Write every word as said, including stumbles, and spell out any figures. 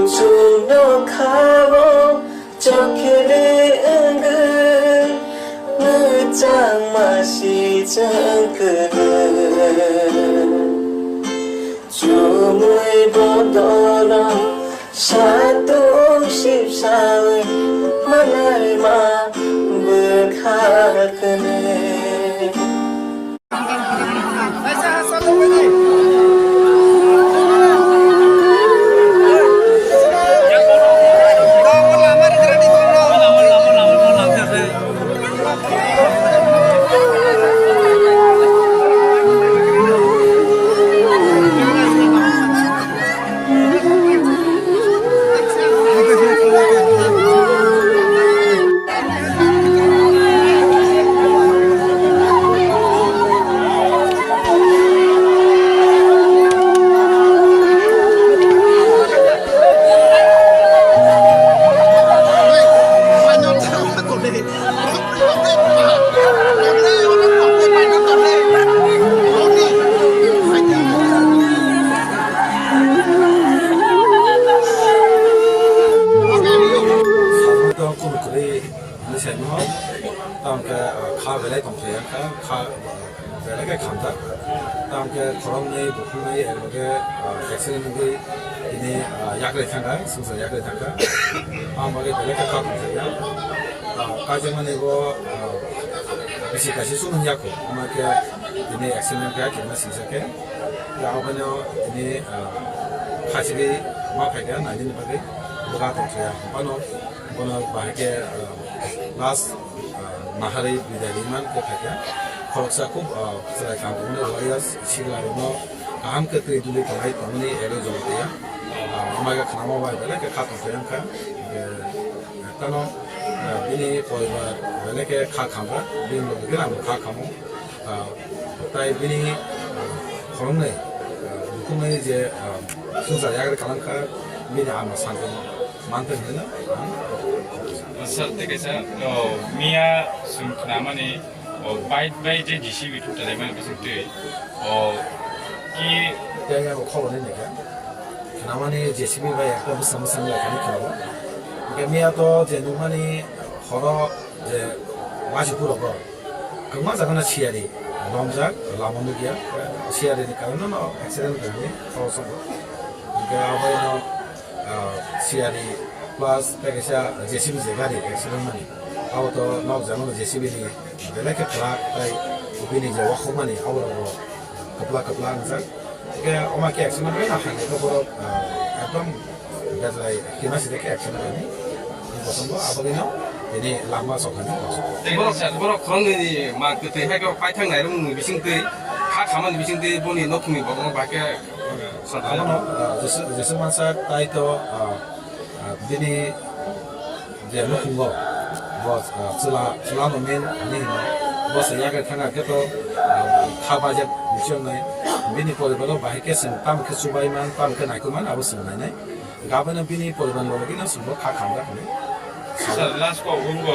Chwngno khao chokhe de wngwi, mwchang masi chwng kwrwi. Chumui bodono satung sipsawi, manai ma bwkha kwnwi. Sabuto kunu kwrwi hinwi saimano, tamokhe, ah, kha belai tongthai wngkha, kha, ah, belai khe khamjak. Tamokhe khoroknwi bukhuknwi ekloge, ah, accident wngwi tini, ah, yakrwi thangkha, swngchar yakrwi thangkha. Ang bagwi belai khe kha tongthai ya. Ah, kaijakmani bo, ah, bisi kaisa chuknung yakho, omo khe tini accident khe kirima singsa khe. Ya, obono tini, ah, khachigwi ma phaikha, nainani bagwi buga tongthai ya. Omo Bono bahai khe, ah, last, ah, naharwi bidai rimani khe phaikha. Khoroksa khub, ah, chwrai kha tongmani warriors, sigra rokno kaham khe twi duli tongnai tongmani ero jol twiya. Ah, amai khe khnama bai belai khe kha tongthai wngkha. Hwnkhe, ah, tano, ah, bini poribar belai khe kha khamkha, bini logi khe ang kha khamo. Ah, tai bini, ah, khoroknwi, ah, bukhuknwi je, ah, swngchar yakarwi kwlangkha, bini ama santi mantwi hwnwi no ang. Sir, tei kaisa, oh, miya chwng khnamani, oh, bike bai je J C B thuk talaimani bising twi, oh, ki Tei abo khobor ni naikha. Khnamani J C B bai ekta bwsang bwsang lai kani khwnao. Hwnkhe miya to je nukmani horo je waisi phuru bo. Kwbangma jaga no siyari lomjak, lama nukya, siyari ni karon no accident wngwi khoroksa bo. Hwnkhe abo no, ah, siyari plus tei kaisa J C B je gari accident mani. Abo to nok jagano J C B ni belai khe kwrak tei bini je wakhuk mani abo rok kwplak kwplak wngjak. Hwnkhe omo khe accident wngwi na hwnkhe borok, ah, ekdom Betlai kima side khe action rwni. Bosongo abagino tini lama sokani. Borok, borok khoroknwi ni ma kwtwi hai khe paithang nairung ni bising twi, kha khamani bising twi boni nokhungni borokno bahai khe, ah, abono, ah, Jisu, Jisu mansa tai to, ah, ah, bini je nukhungo bo, ah, chwla, chwla no men ani hino. Bo se yagai thanga khe to, ah, kha bajak ni chongnai. Bini poribaro bahai khe chwng tamo khe chubai man, tamo khe naikoi man, abo chwng nainai. Gabana bini poribar logino chwngbo kha khamjak hwnwi. Sir, last kok wngbo